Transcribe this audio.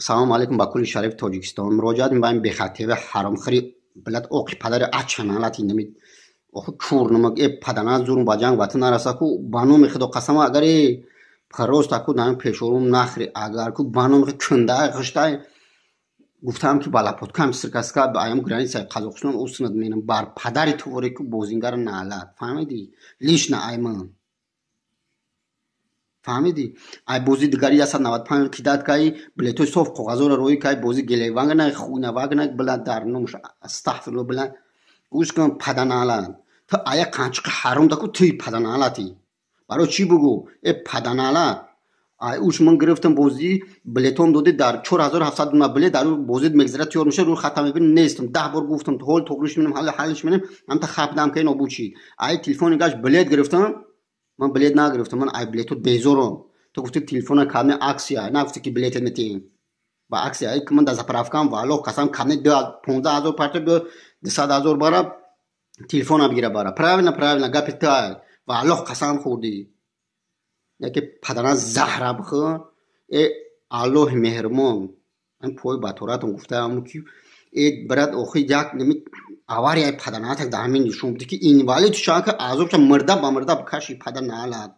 Салому алейкум ба кулли шарифи Тоҷикистон. Муроҷиат мебарем бехатеви ҳаромхӯри, блядь, оқи падари ачаналати нами охи курнамак. Э, падана, зурм ба ҷанг ватан нараса ку. Ба номи Худо қасама, агар э просто ку нами пешорум нахри, агар ку ба номи кундай ғиштай гуфтам, ки ба лапоткам сиркаска ба аям границаи Қазоқистон уснад менам бар падари туворе ку бозингара наалат. Фаҳмидӣ? Лично айман, фаҳмидӣ? Ай бози дигари 195 кидат каи, билетҳои соф коғазоро роӣ каи, бози гелевангна хуйнавагна, блядь, дар номш, астағфирулло, блядь. Гӯш кун, паданаалат, ту ая қанчиқи ҳаром даку, туи паданаалати. Барои чӣ бугӯ, э паданаалат? Ай уш ман гирифтам бозӣ, билетом додӣ дар 4700 дуна билет дар бозит мегзара, тиёр меша, рӯи хата мебинӣ, нестам. 10 бор гуфтам, ҳол тоғриш менам, ҳал ҳалш менам, ҳамта хапдам ки нобуд шид. Ай телефони гашт, билет гирифтам, ман билет нагирифтам, ман ай билетот безорам. Ту гуфти, телефона кадме акция, нагуфти, ки билетет метиҳем ба акция. Ай ман дар заправкам, валлоҳ қасам, кадме 15 000 парта биё, 200 000 бара, телефона бигира бара. Правильно, правильно, гапи ту ай, валлоҳ қасам хӯрдӣ, яке падаран заҳра бихӯр. Э, Аллоҳи меҳрубон, пой ба торатон гуфтаам, ки э, брат, охи як нами аварияи паданаатак дар ҳамин нишон буд, ки инвалид шава, ки азобша мурда ба мурда бикаши, падар наалат.